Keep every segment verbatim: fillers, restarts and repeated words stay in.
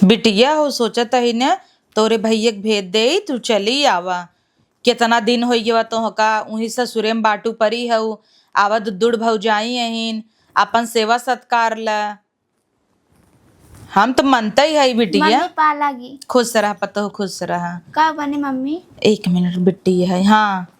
बिटिया हो, सोचत ही न, तोरे भैया के भेज देई, तू चली आवा। केतना दिन होइ गवा तोहका, उहीं ससुरे में बाटू परी हऊ, आवा दुद्दुड़ भौजाई अहिन, आपन सेवा सत्कार ला। हम त मनते ही हई बिटिया। मम्मी, पा लागी। खुश रह पतोह, खुश रह। का बने मम्मी? एक मिनट बिट्टी है, हाँ।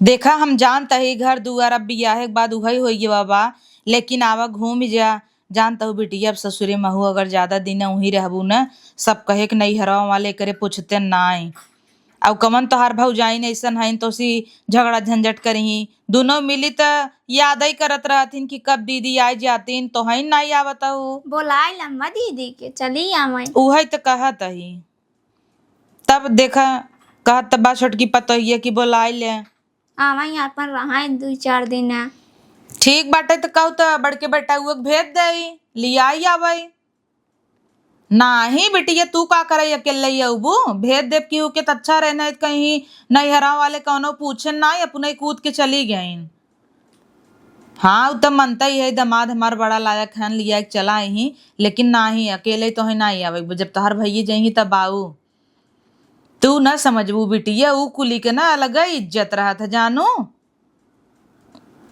देखा, हम जानत ही घर दुआर अब बियाहे के बाद उहई होइ गवा बा, लेकिन आवा घूम जा। जानत हू बिटिया, अब ससुरे महू अगर ज्यादा दिन उहीं रहबू न, सब कहे कि नैहरवा वाले करे पूछते नाई। अब कवन तोहार भौजाइन ऐसन हईन, तोसी झगड़ा झंझट करही। दुनो मिली त यादई करत रहथिन कि कब दीदी आइ जातिन, तोहई नाई आवत हू। बोलाइ ल अम्मा दीदी के, चली आवई। उहई त कहत ही। तब देखा, कहत त बा छोटकी पतोहिया कि बोलाइ ले। आवई आपन रहाई दुइ चार दिन। ठीक बाटे, त कहू त बड़के बेटउआ के भेज देई, लियाई आवई। नाही बिटिया, तू का करई अकेले अउबू? भेज देब केहू के त अच्छा रहे, नहीं त कहीं नैहरा वाले कौनो पूछे नाही, अपने कूद के चली गईन। हाँ, उ त मनते ही है, दमाद हमार बड़ा लायक हन, लिया के चला ही, लेकिन नाही, अकेले तोहे नाही आवे, जब तोहर भइये जइही तब आऊ। तू न समझबू बिटिया, ऊ कुली के न अलग इज्जत रहत है जानू।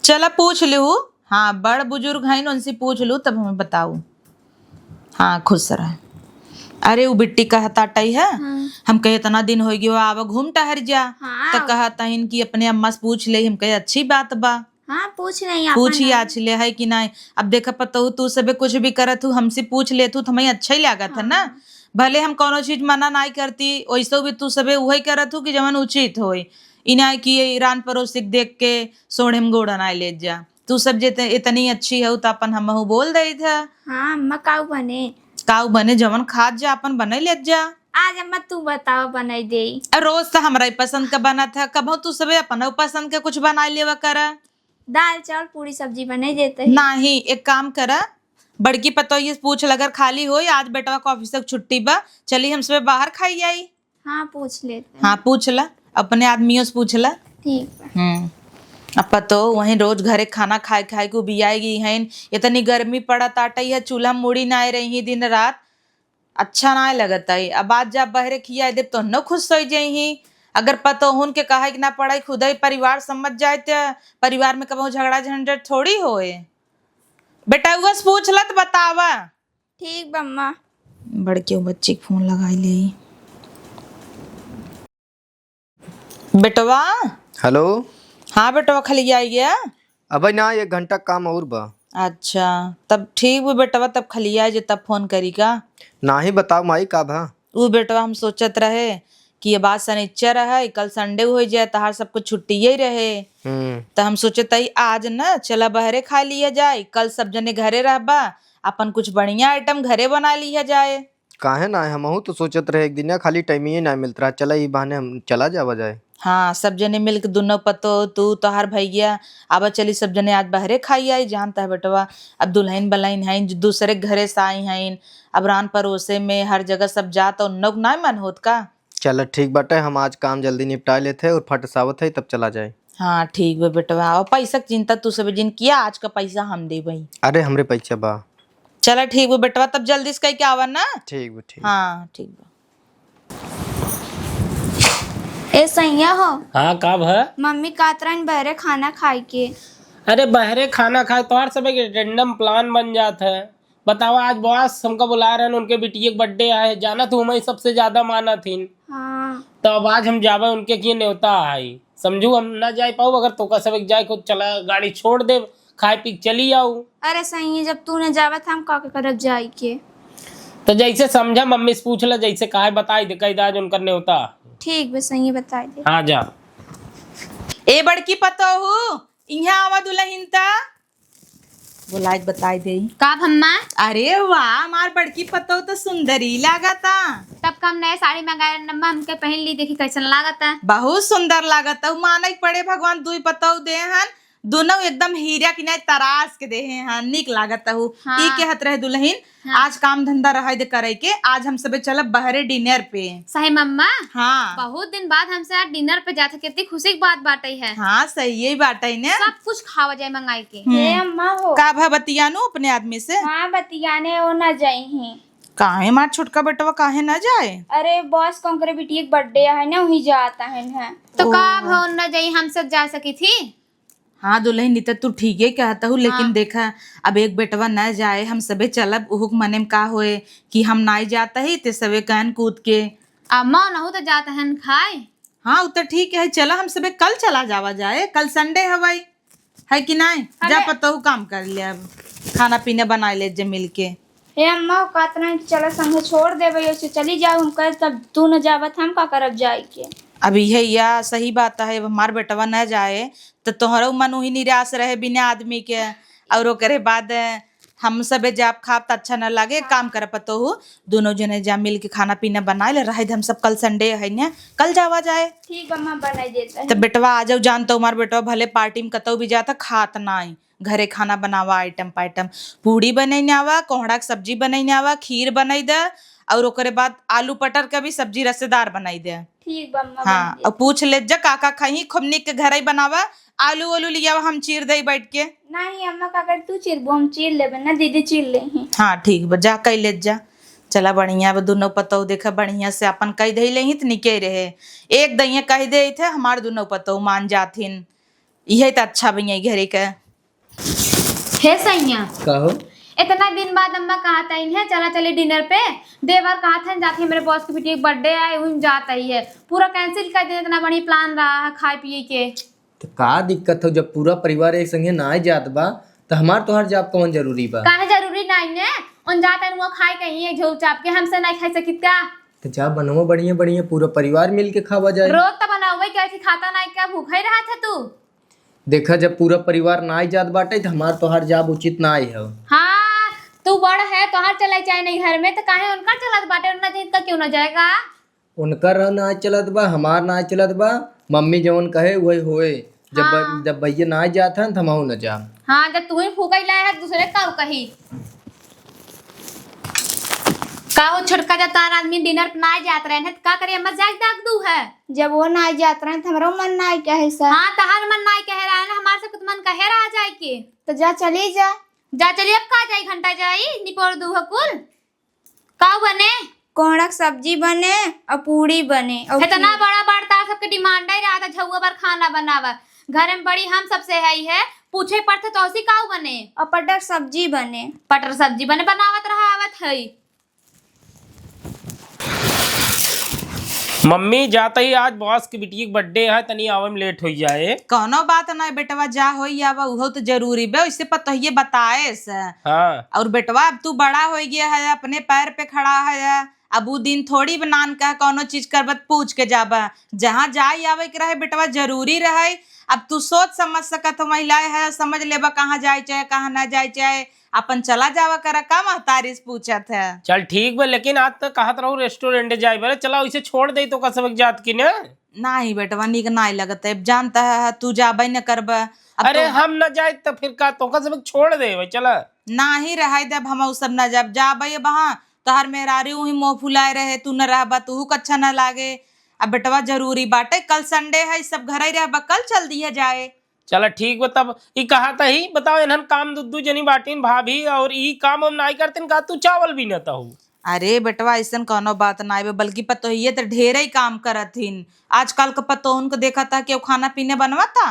चला पूछ लिहू, हाँ, बड़ बुजुर्ग हईन, उनसे पूछ लू, तब हमें बताऊ। हाँ, खुश रह। अरे, ऊ बिट्टी कहत आटई है, हाँ। हम कहे, "इतना दिन होइ गयो, आवा घूम टहर जा।" हाँ। त कहत हईन कि अपने अम्मा से पूछ ले, हम कहे, "अच्छी बात बा।" हाँ, पूछ नहीं, आपन पूछी नाम। आछ ले है कि नाई। अब देखा पतोहू, तू सबे कुछ भी करत हू, हमसे पूछ लेत हू, त हमें अच्छा ही लागत है ना। हाँ। भले हम कौनो चीज मना नाई करती, वैसो भी तू सबे उहई करत हू कि जवन उचित होई। ई नाई कि ये रान परोसी के देख के सोढ़े में गोड़ नाई लेत जा। तू सब जे त-, इतनी अच्छी हऊ, त अपन हमहू बोल देत है। हाँ, अम्मा, काऊ बने? काऊ बने, जवन खात जा, अपन बनाई लेत जा। आज अम्मा, तू बताओ, बनाई देई। अ, रोज त हमरा ही पसंद का बनत है, कबहू तू सबे अपन पसंद के कुछ बनाई लेवा करा। दाल, चावल, पूरी, सब्जी बनाई देते हैं। नाही, एक काम करा, बड़की पतोहिया से पूछ ल, अगर खाली होई, आज बेटवा के ऑफिस से छुट्टी बा, चली हम सबे बाहर खाई आई। हाँ, पूछ लेते हैं। हाँ, पूछ ला, अपने आदमियों से पूछ ला। ठीक बा। हम्म। अब पतोह वहीं रोज घरे खाना खाए खाए के उबियाई गई हैं। इतनी गर्मी पड़त आटई है, चूल्हा में मुड़ी नाई रही दिन रात, अच्छा नाई लगत है। अब आज जब बहरे खियाई देब तो न खुश होइ जइही। अगर पतोहुन के कहे के ना पड़े, खुदई परिवार समझ जाए त परिवार में कबहू झगड़ा झंझट थोड़ी होए। बेटउआ से पूछ ला त बतावा। ठीक बा अम्मा। बड़के बच्ची के फोन लगाई ले। बेटवा। हेलो। हाँ बेटवा, खलिया आइ गया? अबे ना, एक घंटा काम और बा। अच्छा, तब ठीक बा बेटवा, तब खलिया आइ जे, तब फोन करी का? नाही, बताओ माई, का भा? ऊ बेटवा, हम सोचत रहे कि अब आज सनिच्चर है, कल संडे होइ जाए, तहार सबको छुट्टिये रहे। हम्म। त हम सोचत हई आज न चला बहरे खा लिया जाए, कल सब जने घरे रहबा, अपन कुछ बढ़िया आइटम घरे बना लिया जाए। काहे ना, हमहू तो सोचत रहे एक दिन, खाली टाइमिये ना मिलत रहा, चला ई बहाने हम चला जावा जाए। हाँ, सब जने मिलके दुनो पतो, तू, तोहार भैया, आवा चली सब जने आज बहरे खाई आई, जानता है बेटवा, अब दुलहिन बलहिन हईन, जो दूसरे के घरे से आई हईन, अब रान परोसे में हर जगह सब जात, उन्नो के नाय मन होत का? चला ठीक बाटे, हम आज काम जल्दी निपटाए लेत है और फट से आवत है, तब चला जाए। हाँ, ठीक बा बेटवा, और पैसा के चिंता तू सब जिन किया, आज का पैसा हम देबई। अरे, हमरे पैसा बा। चला ठीक बा बेटवा, तब जल्दी से कह के आवा ना। ठीक बा, ठीक। हाँ, ठीक बा। ए सैया हो। हाँ, का भा? मम्मी कहत रहन बहरे खाना खाए के। अरे, बहरे खाना खाए, तोहार सब एक random plan बन जात है। बतावा, आज बॉस हमका बुला रहन, उनके बिटिया के birthday आए, जाना तू हमें सबसे ज्यादा मानत हिन। हाँ। तो अब आज हम जाबे उनके किए नेवता आई, समझू, हम ना जाए पाऊ, अगर तोका सब एक जाए को चला, गाड़ी छोड़ दे, खाए पी के चली आऊ। अरे सही है, जब तू न जावत, हम का के करब जाई के? तो जैसे समझा, मम्मी से पूछ ले, जैसे कहे बताई दे, कह दे आज उनकर नेवता। ठीक बे सही है, बताई दे। हाँ, जा। ए बड़की पतोहू, इहाँ आवा दुलहिन ता। बोलाए के बताई दे। का भम्मा? अरे वाह, हमार बड़की पतोहू तो सुंदरी लागता। तब कम नए साड़ी मंगाए रहे, अम्मा हमके पहन ली, देखी कैसन लागता। बहुत सुंदर लागता। उ माने के पड़े, भगवान दुई पतोहू दे हन, दोनों एकदम हीरा की नाई तराश के देहे हैं, निक लागत हऊ। हाँ। ई कहत रहे दुलहिन, हाँ। आज काम धंधा रहे दे करे के, आज हम सबे चलब बहरे dinner पे। सही मम्मा? हाँ। बहुत दिन बाद हमसे आज dinner पे जात है, कितनी खुशी की बात बाटे है। हाँ, सही यही बाटे ने। सब कुछ खावा जाए मंगाई के। हम्म। हे अम्मा हो। का भा बतियानू अपने आदमी से? हाँ, बतियाने वो ना जाई ही। काहे हमार छोटका बेटवा काहे ना जाए? अरे बॉस के ओकरे बिटिया के बर्थडे है ना, वही जात है ना। तो ओ। का अब हो न जाई, हम सब जा सकी थी? हाँ दुल्हन, ई त तू ठीके कहत हूँ, लेकिन हाँ। देखा, अब एक बेटवा न जाए, हम सबे चलब, उहुक मने में का होए कि हम नाई जात ही, ते सबे कहन कूद के। अम्मा, ओनहु त जात हन खाए। हाँ, उ त ठीक है, चला हम सबे कल चला जावा जाए, कल संडे हवाई, है कि नाई? जा अरे। पतोहू काम कर ले, अब खाना पीना बनाए ले जे मिल के। हे अम्मा, कहत रहे कि चला संगे छोड़ देबे, ओसे चली जाओ, हम कहे तब तू न जाबत हम का करब जाए के। अब इहे या सही बात है, अब हमार बेटवा न जाए त तोहरो मन उही निराश रहे बिना आदमी के, और ओकरे बाद हम सबे जाब खाब त अच्छा न लागे। एक काम कर पतोहू, दोनों जने जा मिल के खाना पीना बनाए ले, रहे दे हम सब कल संडे है न, कल जावा जाए। ठीक बा, अम्मा बनाई देत है। त बेटवा आ जाओ, जान तो हमार बेटवा भले पार्टी में कतौ भी जाता, खात नाई। घरे खाना बनावा, आइटम पाइटम, पूड़ी बनैने आवा, कोहड़ा के सब्जी बनैने आवा, खीर बनाई दे, और ओकरे बाद आलू पटर के भी सब्जी रसेदार बनाई दे। ठीक बा, अम्मा, हाँ, बना और देत। पूछ ले जा का का खही, खूब निक के घरे बनावा, आलू ओलू लियावा, हम चीर दे बैठ के। नहीं अम्मा, का कर तू चीरबू, हम चीर लेबे ना, दीदी चीर लेही। हाँ ठीक बा, जा कई ले जा। चला बढ़िया बा, दुनो पतोह देखा बढ़िया से अपन कई धई लेही त निके रहे। एक दइया कह दे थे, हमार दुनो पतोह मान जाथिन, इहे त अच्छा भैया घरे के। हे सैया। का हो? इतना दिन बाद अम्मा कहत आइन है, चला चली डिनर पे। देवर कहत है, जात है मेरे बॉस के बिटिया के बर्थडे है, उही में जात ही है। पूरा कैंसिल कर दे, इतना बढ़िया प्लान रहा है खाए पिए के। तो का दिक्कत हो, जब पूरा परिवार एक संगे ना आए जात बा, तो हमार तोहार जाब कौन जरूरी बा? काहे जरूरी नाई है? उन जात है, वो खाए कहीं है झोल चाप के, हमसे नाई खाई सकित का? तो जा बनवा बढ़िया बढ़िया, पूरा परिवार मिल के खावा जाए। रोज तो बनावे के, ऐसी खाता नाई का, भूखा ही रहा था तू। देखा, जब पूरा परिवार नाई जात बाटे, त हमार तोहार जाब उचित नाई है। हाँ, तू बड़ है, तोहार चले चाहे नहीं घर में, त काहे उनका चलत बाटे, उनका जीत का क्यों ना जाएगा? उनका रह नाई चलत बा, हमार नाई चलत बा, मम्मी जवन कहे वही होए। जब ब-, हाँ। जब भैया नाई जात हन, त हमहू न जाब। हाँ, जब तू ही फूकई लाए है, दूसरे का कही? का हो छोटका, जब तार आदमी डिनर पे नाई जात रहे हैं, त का करे, अम्मा जाए दाग दू है? जब वो नाई जात रहे, त हमरो मन नाई कहे सर। हाँ, तहार मन नाई कहे रहा है ना, हमार सब कुछ मन कहे रहा जाए के। तो जा, चली जा। जा चली, अब का जाई, घंटा जाई, निपोर दू है कुल। का बने? कोहड़ा के सब्जी बने और पूड़ी बने और इतना खीर। बड़ा बड़ा तार सबके डिमांड ही रहा था, झउआ पर खाना बनावा। घर में बड़ी हम सबसे है, है पूछे पड़ते तो उसी का बने? और पटर सब्जी बने। पटर सब्जी बने, बनावत रहा आवत है। मम्मी, जात ही आज बॉस के बिटिया के बर्थडे है, तनी आवे में लेट हो जाए। कौनो बात ना बेटवा, जा होई आवा, उहो तो जरूरी बे, इससे पतोहिए बताए से। हाँ। और बेटवा, अब तू बड़ा हो गया है, अपने पैर पे खड़ा है, अब उ दिन थोड़ी बनान का कौनो चीज करबत पूछ के जाबा। जहाँ जाए आवे के रहे बेटवा, जरूरी रहे। अब तू सोच समझ सकत हो, महिलाएं है, समझ लेबा कहाँ जाए चाहे कहाँ ना जाए चाहे, अपन चला जावा करा, का महतारी से पूछत है? चल ठीक बा, लेकिन आज तो कहत रहू रेस्टोरेंट जाए बरे, चला उसे छोड़ दे तो का सबक जात की ना। नाही बेटवा, नीक नाही लगत है, अब जानता है तू जाबे न करबा। अब अरे तो हम न जाए तो फिर का, तो का सबक छोड़ दे भाई, चला। नाही रहाई देब, हम उ सब न जाब, जाबे अब हाँ, तोहर मेहरारू उही मुँह फुलाए रहे, तू न रहबा, तू कच्छा न लागे। अब बेटवा जरूरी बाटे, कल संडे है, सब घर ही रहबा, कल चल दिया जाए। चला ठीक बा, तब ई कहा त ही बताओ, इन्हन काम दू दू जनी बाटिन भाभी, और ई काम हम नाई करतिन का, तू चावल बीनत हऊ? अरे बेटवा, अइसन कौनो बात नाई बे, बल्कि पतोहिए त ढेरे ही काम करत हिन। आजकल के पतोहन को देखा था, केहू खाना पीना बनवा था,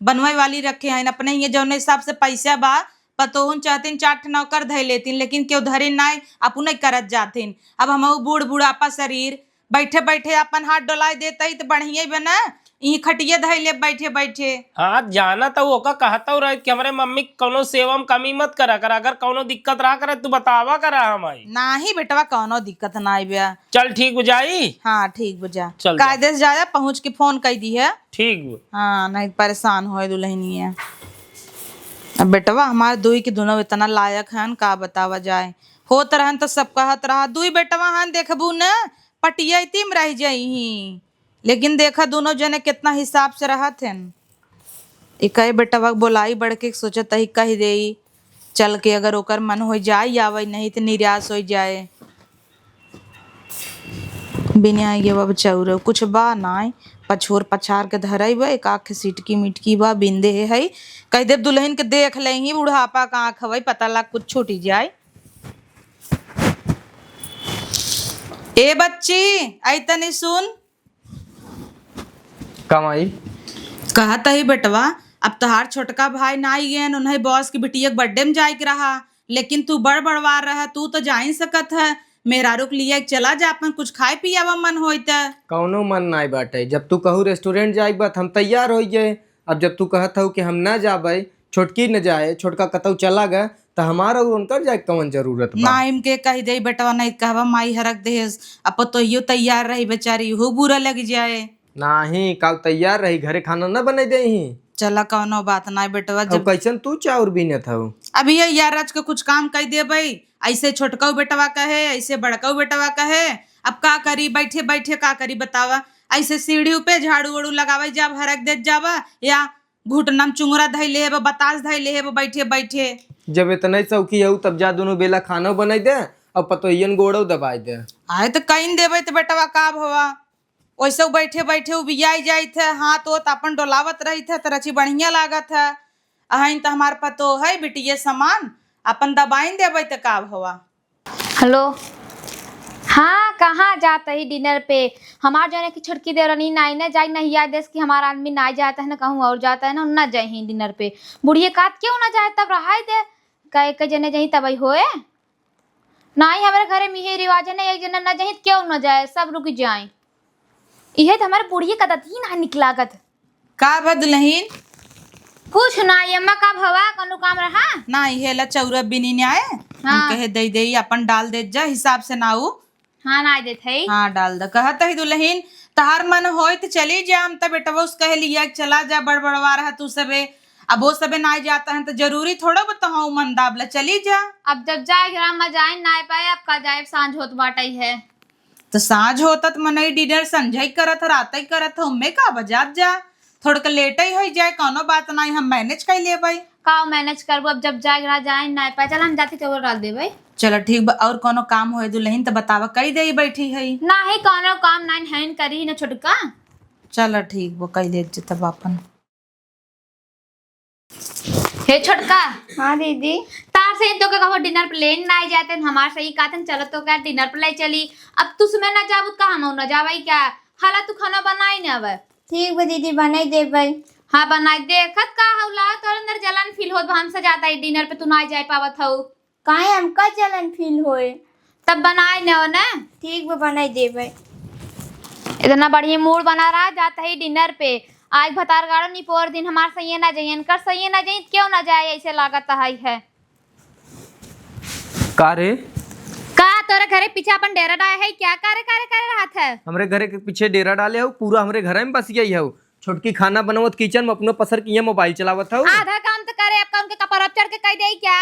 बनवाई वाली रखे हैं अपने हिये, जौने हिसाब से पैसा बा, पतोहन चाहतिन चार ठे नौकर धइ लेतिन, लेकिन केहू धरे नाई, अपने करत जातिन। अब हमहू बूढ़ बुढ़ापा शरीर, बैठे बैठे अपन हाथ डोलाए देत ही त बढ़िया ही बना, इही खटिया धइ ले बैठे बैठे। हाँ, जाना त ओका कहत रहे कि हमरे मम्मी के कौनो सेवा में कमी मत करा कर, अगर कौनो दिक्कत रहा करे तू बतावा करा हमारी। नाही बेटवा, कौनो दिक्कत नाई बे। चल ठीक बा, जाई। हाँ ठीक बा, जा। चल जा। कायदे से जाया, पहुँच के फोन कइ दिहे। ठीक बा। हाँ, नहीं परेशान होए दुल्हनिया। अब बेटवा हमार दुई के दुनो इतना लायक हन, का बतावा जाए। होत रहन त सब कहत रहा, दुई बेटवा हन, देखबू न, पटियैती में रह जइहीं। लेकिन देखा, दुनो जने केतना हिसाब से रहत हन। इकई बेटवा के बोलाई बढ़ के सोचत ही, कह देई, चल के अगर ओकर मन होइ जाए, आवे नहीं त निराश होइ जाए। बिना आइए बाबा चाउर कुछ बा नाई, पछोर पछार के धरई बा, एक आँख सिटकी मिटकी बा, बिंदे है, कह देब दुल्हन के देख लेही, बुढ़ापा का आँख हवई, पता लाग कुछ छूटी जाए। ए बच्ची, आई तनी सुन। का माई? कहत ही बेटवा, अब तोहार छोटका भाई ना आई गएन, उन्हें बॉस की बिटिया के बर्थडे में जाए के रहा, लेकिन तू बड़ बड़वार रहा, तू तो जा ही सकत है। मेहरारू के लिए चला जा, अपन कुछ खाए पियावा मन होई त। कौनो मन नाई बाटे, जब तू कहू रेस्टोरेंट जाए के बात हम तैयार हो गए। अब जब तू कहत हऊ कि हम ना जाबे, छोटकी न जाए, छोटका कतऊ चला गए, त हमार अउर उनकर जाए के कवन जरूरत बा? ना इनके कह दे बेटवा, नहीं कहवा माई हरक देस। अब पतोहियो तैयार रही बेचारी, इहो बुरा लग जाए। नाही, काल तैयार रही, घरे खाना न बने देही। चला कौनो बात ना बेटवा, अब जब कैसन तू चाउर बीनत हऊ? अब ये यार आज के कुछ काम कह देबे, ऐसे छोटकऊ बेटवा कहे, ऐसे बड़कऊ बेटवा कहे, अब का करी, बैठे बैठे का करी बतावा? ऐसे सीढ़ी पे झाड़ू उड़ू लगावे जाब, हरक देत जाबा, या घुटना में चुंगरा धइले हेब, बतास धइले हेब, बैठे बैठे। जब इतने शौकी हऊ, तब जा दुनो बेला खाना बनाई दे और पतोहियन गोड़ो दबाई दे। आए तो कइन देबे तो बेटवा का भवा, वैसे बैठे बैठे उबियाई जाइत है, हाथ ओत अपन डोलावत रहित है, तो रची बढ़िया लागत है। अहइन तो हमार पतो है बिटिये समान, अपन दबाइन देबे तो का भवा। हेलो। हाँ, कहाँ जात ही डिनर पे? हमार जौन है कि छोटकी देवरानी नाई ना जाई, नहीं याद देस कि हमार आदमी नाई जात है ना, कहूँ और जात है ना, ना जाई ही डिनर पे। बुढ़िए कात क्यों ना जाए, तब रहाई दे, कई के जने जाई तब ही होए। नाई, हमारे घरे में ये रिवाज है ना, एक जने ना जाई, क्यों ना जाए, सब रुक जाए। इहे तो हमारे बुढ़िए का दतही ना निकलागत। का भा दुलहिन? कुछ ना, ये अम्मा का भवा, कौनो काम रहा? ना, इहे ला चौरा बिनी ने आए। हम हाँ। कहे दे दे, अपन डाल दे जा, हिसाब से ना उ। हाँ, ना देत है। हाँ, डाल द। कहत ही दुलहिन, तहार मन होई त चली जा, हम त बेटवा उस कहे लिया, चला जा, बड़ बड़वा रहा तू सबे। अब वो सबे ना जाता है त जरूरी थोड़ा बताऊँ मन दाबला, चली जा। अब जब जाए ग्राम में जाए ना पाए, अब का जाए, सांझ होत बाटई है। त साँझ होता त मनई डिनर संझई करत ह, रातई करत ह, ओम्मे का बा, जात जा। थोड़का लेटई होई जाए, कौनो बात नाई, हम मैनेज कई लेबई। का मैनेज करबो, अब जब जाए रहा जाए ना पाए, चल हम जाती चौरा डाल देबई। चल ठीक बा, और कौनो काम होए दुलहिन त बतावा, कई देई बैठी हई। नाही, कौनो काम नाई हईन करी न छोटका। चल ठीक बा, कई ले जे तब अपन। हे छोटका। हाँ दीदी। तार से तो के कहो डिनर पे लेन ना जाते, हमार सही कहते चलो तो क्या डिनर पे ले चली। अब तू समय ना जाबू त का हम ना जाबई क्या? हाला तू खाना बनाई ना अब। ठीक बा दीदी, बनाई देबई। हाँ बनाई। देखत का हौला तोर अंदर जलन फील होत बा, हमसे ज्यादा ही डिनर पे तू ना जाए पावत हऊ। काहे, हमका जलन फील होए? तब बनाए न हो न। ठीक बा, बनाई देबे। इतना बढ़िया मूड बना रहा, जात ही डिनर पे। आज भतार गाड़ो निपोर दिन हमार सैये ना जाइए, इनकर सैये ना जाइए, क्यों ना जाए, ऐसे लागत है, है। का रे? का तोरे घरे पीछे अपन डेरा डाले है क्या? का रे, का रे, का रे रहत है? हमरे घरे के पीछे डेरा डाले हो, पूरा हमरे घरे में बस गई हो। छोटकी खाना बनवत किचन में अपनो पसर किए मोबाइल चलावत हो। आधा काम तो करे, अब का उनके कपार पर चढ़ के कह दे क्या?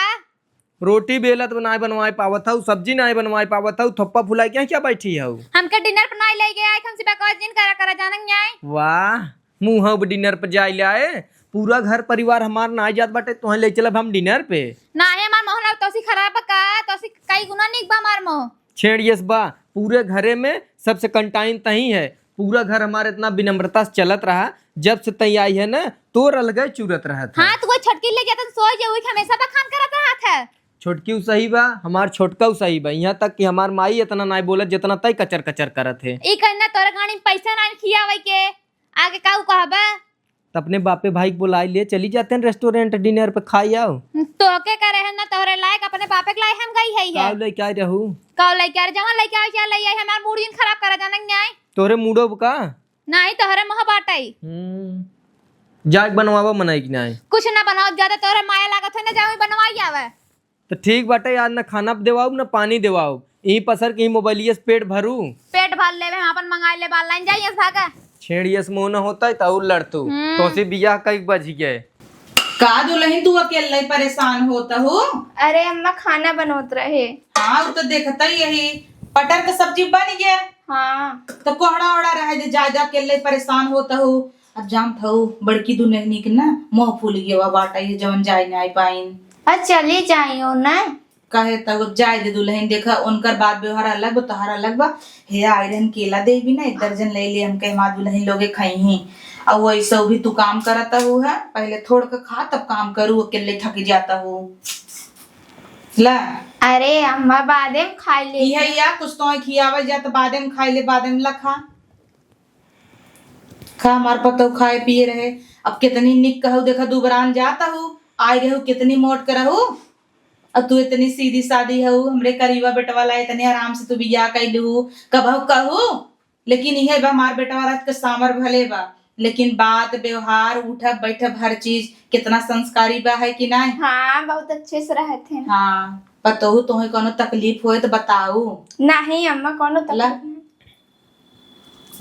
रोटी बेलत नाय बनवाए पावत हऊ, सब्जी नाय बनवाए पावत हऊ, थप्पा फुलाए के क्या बैठी हऊ? हमके डिनर पर नाय ले गए, आज हमसे बकवास जिन करा, करा, जानन न्याय। वाह, मुँह अब डिनर पर जाए ले आए, पूरा घर परिवार हमार नाय जात बाटे, तोहे ले चलब हम डिनर पे। नाय, हमार मोह ना तोसी खराब बा का, तोसी कई गुना निक बा हमार मोह। छेड़ियस बा, पूरे घरे में सबसे कंटाइन तही है, पूरा घर हमार इतना विनम्रता से चलत रहा, जब से तई आई है ना, तोर अलगे चूरत रहत है। हाँ, तो कोई छोटकी ले जाता तो सोच जे वही हमेशा बखान करत रहत है। छोटकी उ सही बा, हमार छोटका उ सही बा, यहाँ तक कि हमार माई इतना नाय बोलत जितना तई कचर कचर करत है। ई कहना तोरे गाड़ी में पैसा नाय खियावे के, आगे का उ कहबा? त अपने बापे भाई के बुलाई ले, चली जाते हैं रेस्टोरेंट डिनर पे खाई आओ। तोहके करे है ना, तोहरे लायक अपने बापे के लायक हम गई है ये। काव लेके आए रहू? काव लेके आ रहे, जवन लेके आए, क्या ले आए, हमार मूड जिन खराब करा, जानन न्याय। तोहरे मूडो का? नाही, तोहरे मोह बाटई। हम्म। जाके बनवावा मनई की नाही। कुछ ना बनाओ, ज्यादा तोहरे माया लागत है ना, जाओ बनवाई आवे। त ठीक बाटे, आज न खाना देवाऊ, न पानी देवाऊ। यहीं पसर के ही मोबाइलिया से पेट भरू। पेट भर लेवे, हम अपन मंगाई लेब online, जाइए भागा। छेड़ियस मुंह न होता है, त और लड़तू। हम्म। तोसी बियाह कई बज गए। का दुलहिन, तू अकेले परेशान होत हो? अरे अम्मा, खाना बनोत रहे। हाँ, उ तो देखता ही यही, पटर के सब्जी बन गया। हाँ। तो कोहड़ा ओहड़ा रहे दे, ज्यादा अकेले परेशान होत हो। अब जानत हऊ, बड़की दुलहिनी के ना मोह फूल गया बाटा, ये जवन जाए ना आई पाइन। अच्छा, चली जाइयो ना। कहे तब अब जाए दे दुलहिन, देखा उनकर बात व्यवहार अलग बा, तोहार अलग बा। हे आए रहन केला दे भी ना, एक दर्जन ले ले, हम कहे माँ दुलहिन लोगे खाई ही। और वैसे भी तू काम करत हऊ है, पहले थोड़ के खा तब काम करू, अकेले थक जात हऊ। ला। अरे अम्मा, बादे में खाई ले। इहे या कुछ तो खियावल जा त बादे में खाई ले, बादे में ला खा। खा, हमार पतोह खाए पिए रहे। अब कितनी निक कहू, देखा दुबरान जात हू, आई रहू कितनी मोट करहू, और तू इतनी सीधी सादी हऊ, हमरे करीबा बेटवा ला इतने आराम से तू बियाह कैलू, कबहू कहू, लेकिन इहे बा, हमार बेटवा रात के सांवर भले बा, लेकिन बात, व्यवहार, उठब, बैठब, हर चीज कितना संस्कारी बा, है कि नाहीं? हाँ, बहुत अच्छे से रहत हैं। हाँ, पतोहू तोहे कौनो तकलीफ होए तो बताऊ। नहीं अम्मा, कौनो ला। तकलीफ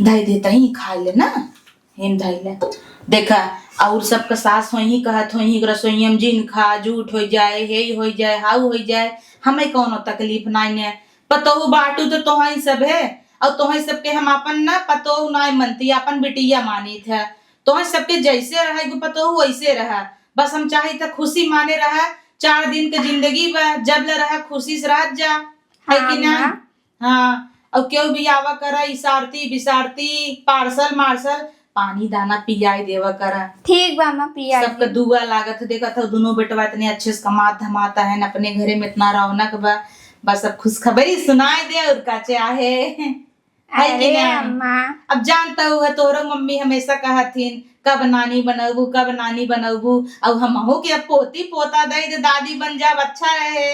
नहीं। धई दे तही खा ले ना, हिम धई ले। देखा, और सबके सास होई ही कहत होई ही, रसोइया में जिन खा, जूठ हो जाए, हे हो जाए, हाउ हो जाए, हमें कौनो तकलीफ नाहीं ने। पतोहू बाटू तो तोहई सब है, और तोहई सबके हम अपन ना पतोहू नाहीं मनती, अपन बिटिया मानी थे। तोहई सबके जैसे रहे गो पतोहू वैसे रहा, बस हम चाही त खुशी माने रहा। चार दिन के जिंदगी बा, जब ले रहा खुशी से रहत जा, है कि हाँ, नहीं? माँ। हाँ, और केहू भी आवा करा, इसारती बिसारती, पार्सल मार्सल, पानी दाना पियाई देवा करा। ठीक बा माँ, पियाई सबका देब। दुआ लागत है, देखत हो दुनो बेटवा इतने अच्छे से कमात धमात है, अपने घरे में इतना रौनक बा। बस अब खुशखबरी सुनाई दे और का चाहे, है कि अरे ना? अम्मा। अब जानता हुआ तोहरो मम्मी हमेशा कहथिन, "कब नानी बनबू, कब नानी बनबू?" अब हमहू के अब पोती पोता दे दे, दादी बन जाब, अच्छा रहे।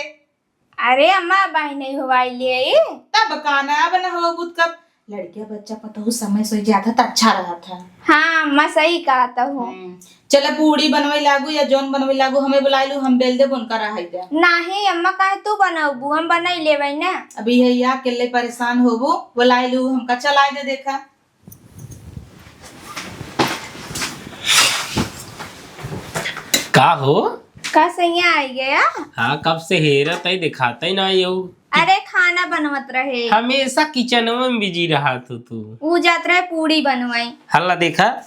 अरे अम्मा, अबहीं नहीं होवाई ले आई। तब का ना, अब न हो बुत कब लड़किया बच्चा पतोहू समय सोई जात है त अच्छा रहत है। हाँ अम्मा, सही कहत हो। हम्म, चला पूड़ी बनवे लागू या जौन बनवे लागू, हमें बुलाई लू, हम बेल देब, उनका रहाई दे। नहीं अम्मा, काहे तू बनबू, हम बनाई लेबै ना। अभी है या अकेले परेशान होबू, बुलाई लू, हमका चलाए दे देखा। का हो? का सैया आई गया? हाँ, कब से हेरत है, दिखाते ही ना ये। अरे, खाना बनवत रहे। हमेशा किचनवा में बिजी रहत हो तू। ऊ जात रहे पूड़ी बनवाई। हल्ला देखा,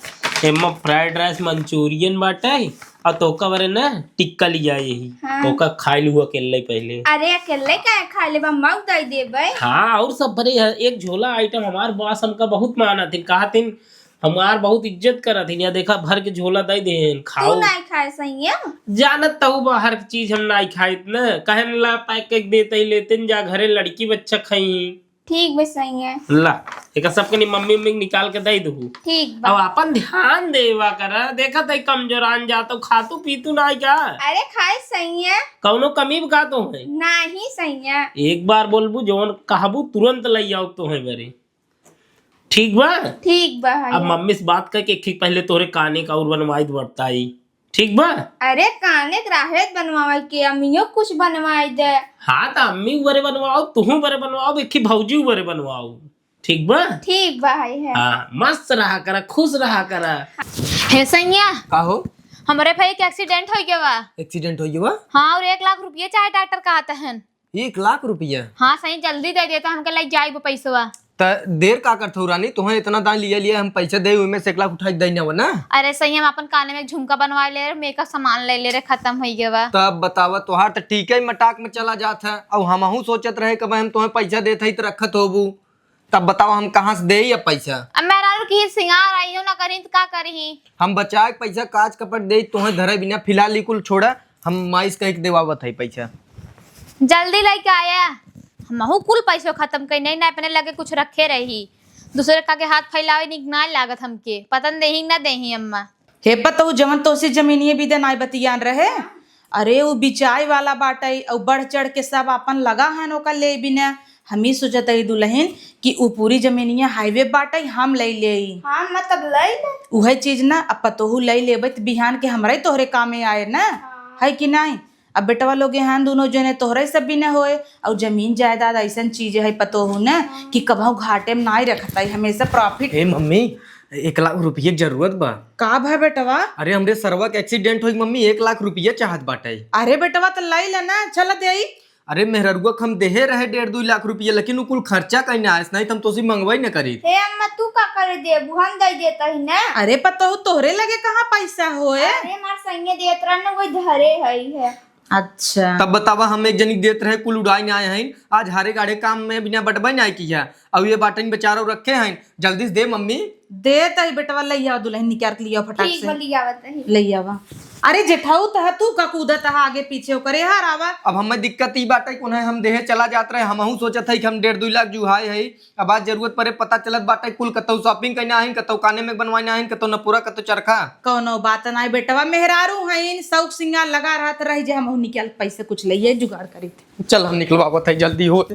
एमा फ्राइड राइस, मंचूरियन बाटे, और तोका बरे ना टिक्का लिया यही। हाँ। तोका खाई लू अकेले पहले। अरे, अकेले काहे खाई लेबा, मऊ दई देबै। हाँ, और सब बरे है, एक झोला आइटम हमार बॉस हमका बहुत मानत हिन, कहत हिन, हमार बहुत इज्जत करत हिन, या देखा भर के झोला दई देहेन, तू खाओ। नाई खाए सैया? जानत तहु बा, हर चीज हम नाई खाइत न, कहन ला पैक करके देते ही लेते न जा घरे, लड़की बच्चा खाई। ठीक बा सैया। ला, एका सबके नी मम्मी उम्मी के निकाल के दई दहू। ठीक बा। अब अपन ध्यान देवा करा, देखत है कमजोरान जातो, खातू पीतू नाई का? अरे खाए सैया। कौनो कमी बा का तोहई? नाही सैया। एक बार बोलबू, जौन कहबू तुरंत लई आओ तोहई बरे। ठीक बा? ठीक बा, हाँ। अब मम्मी से बात करके एक ठीक पहले तोहरे काने का और बनवाई दे बरताई। ठीक बा? अरे काने के रहे त बनवावे के, अम्मियो कुछ बनवाई दे। हाँ, त अम्मी बरे बनवाओ, तुहू बरे बनवाओ, एक ही भौजी बरे बनवाओ। ठीक बा? ठीक बा, है, है। हाँ, मस्त रहा करा, खुश रहा करा। हे सैया। का हो? हमरे भाई के एक्सीडेंट हो गया बा। एक्सीडेंट हो गया बा? हाँ, और एक लाख रुपये चाहे डॉक्टर कहत हन। एक लाख रुपया? हाँ सही, जल्दी दे देता, हमके लग जाई वो पैसवा। त देर का करत हो रानी, तोहे इतना दान लिया लिया, हम पैसा दे, ओमे से एक लाख उठाई दे ना, ना? अरे सही, हम अपन काने में झुमका बनवा ले रहे, मेकअप सामान ले ले रहे, खत्म हो गया बा। तब बतावा, तोहार त ठीक है, मटाक में चला जात है, और हमहू सोचत रहे कि भाई हम तोहे पैसा देत हई त रखत होबू, तब बतावा हम कहाँ से देई अब पैसा? अब मेहरारू की सिंगार आई हो ना करी त का करी? हम बचाए के पैसा काज कपट देई, तोहे धरे बिना, फिलहाल ई कुल छोड़ा, हम माई से कह के देवावत है पैसा। जल्दी लेके आया, हमहू कुल पैसो खत्म कई, नहीं ना अपने लगे कुछ रखे रही, दूसरे का के हाथ फैलावे निक ना लागत हमके, पता न देही ना देही अम्मा। हे पतोहू, जवन तोसे जमीनिये बिदे नाय बतियान रहे, अरे उ बिचाए वाला बाटई, अउ बढ़ चढ़ के सब आपन लगा हन ओका ले बिना। हम ई सोचत हई दुलहिन कि उ पूरी जमीनिया हाईवे बाटई, हम लई लेई। हाँ, मतलब लई ले। उहे चीज ना, अब पतोहू लई लेबै त बिहान के हमरे तोहरे कामे आए ना, हाँ। है कि नाई? अब बेटवा लोग यहाँ दुनो जने तोहरे सब बिना होए, अउ जमीन जायदाद अइसन चीज है पतोहू ना, हाँ। कि कबहू घाटे में नाई रखत हई, हमेशा profit। ए मम्मी, एक लाख रुपये के जरूरत बा। का भा बेटवा? अरे हमरे सरवा के एक्सीडेंट होई मम्मी, एक लाख रुपये चाहत बाटे। अरे बेटवा त लई ले ना, चल देई। अरे मेहररुआ के हम देहे रहे डेढ़ दुई लाख रुपया, लेकिन उ कुल खर्चा कहीं ना आयस, नहीं त हम तोसे मंगवाई न करी। हे अम्मा, तू का करे देबू, हम दे देता ही ना। अरे पतोहू, तोहरे लगे कहाँ पैसा होए? अरे हमार संगे देत रहन, वही धरे हई है। अच्छा। तब बतावा, हम एक जनी के देत रहे, कुल उड़ाई ना आए हैं, आज हारे गाड़े काम में बिना बटबे ना किया, अब ये बाटन बेचारो रखे हैं, जल्दी से दे मम्मी। दे तई बेटवा, ले आवा दुलहिन, निकाल के लिया फटाक ठीक से। बा, लियावत ही। ले आवा। अरे जेठऊ, तह तू का कूदत ह आगे पीछे ओकरे, हर आवा। अब हमें दिक्कत ई बाटे कि उन्हें हम देहे चला जात रहे, हमहू सोचत है कि हम डेढ़ दुई लाख जुहाए है। अब आज जरूरत पड़े, पता चलत बाटे कुल कतौ shopping कइना आइन, कतौ काने में बनवाइना आइन, कतौ नपुरा, कतौ चरखा। कौनो बात नाई बेटवा, मेहरारू हईन, शौक सिंगार लगा रहत रही जे हमहू निकल पैसे कुछ लइए जुगाड़ करी थे। चल हम निकलवावत है, जल्दी हो।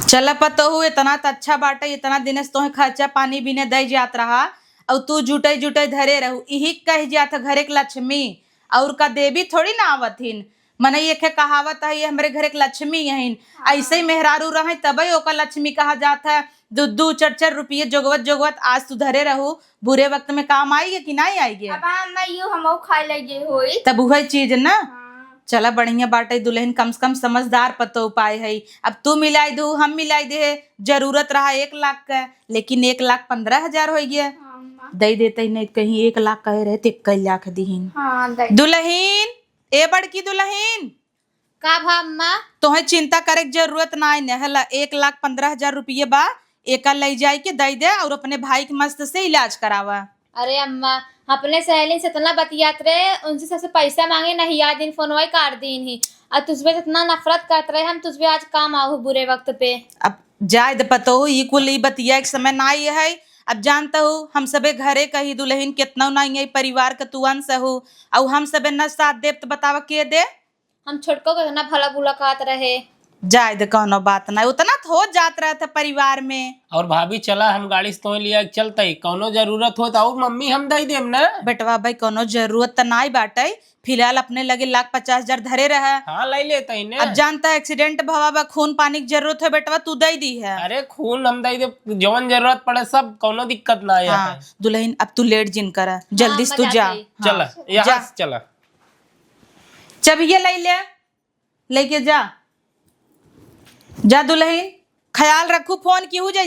चल पतोहू, इतना त अच्छा बाटे, इतना दिन से तोहे खर्चा पानी बिने दे जात रहा, और तू जुटे जुटे धरे रहू, इही कह जात ह घरे के लक्ष्मी, और का देवी थोड़ी ना आवत हिन। मनई एके कहावत है, ये हमरे घरे के लक्ष्मी हईन। हाँ। ऐसे ही मेहरारू रहे तबे ओका लक्ष्मी कहा जात है। दू दू चार चार रुपये जोगवत जोगवत आज तू धरे रहू, बुरे वक्त में काम आइगे कि नाई आइगे? अब अम्मा यू हमहू खाए लगे होई। तब उहे चीज ना। हाँ। चला बढ़िया बाटे दुलहिन, कम से कम समझदार पतोह पाए है। अब तू मिलाई दू, हम मिलाई दे, जरूरत रहा एक लाख का, लेकिन एक लाख पन्द्रह हजार होइ गया। हाँ, अम्मा। दे देते ही नहीं, कहीं एक लाख कहे रहे तो एक लाख दीहिन। हाँ, दे। दुलहिन, ए बड़की दुलहिन, का भा अम्मा? तोहे चिंता करे के जरूरत नाई न हला, एक लाख पन्द्रह हजार रुपये बा, एका ले जाए के दे दे और अपने भाई के मस्त से इलाज करावा। अरे अम्मा, अपने सहेली से इतना बतियात रहे, उनसे सबसे पैसा मांगे नहीं, आज दिन फोनवा ही काट दीन ही। और तुझपे इतना नफरत करत रहे हम, तुझपे आज काम आहू बुरे वक्त पे। अब जाए द पतोहू, ई कुल ई बतिया के समय नाई है। अब जानत हू, हम सबे घरे कही दुलहिन, केतना नाई है परिवार का तू अंश हू, और हम सबे न साथ देब त बतावा के दे? हम छोटको के इतना भला बुला कहत रहे। जाए दे, कौनो बात ना, उतना तो हो जात रहत है परिवार में। और भाभी चला, हम गाड़ी से तोहे लिया के चलते, कौनो जरूरत हो तो और मम्मी हम दे देम ना। बेटवा भाई, कौनो जरूरत त नाई बाटे, फिलहाल अपने लगे लाख पचास हजार धरे रहे। हाँ, ले लेते ही ने। अब जानता है, accident भवा बा, खून पानी की जरूरत है बेटवा, तू दे दी है। अरे, खून हम दे दे, जवन जरूरत पड़े सब, कौनो दिक्कत ना है। हाँ, दुलहिन, अब तू लेट जिन करा, जल्दी से तू जा। चला, हाँ। यहाँ से चला। चबिया ले ले, लेके जा, जा दुलहिन, ख्याल रखू, फोन किहू जैसे।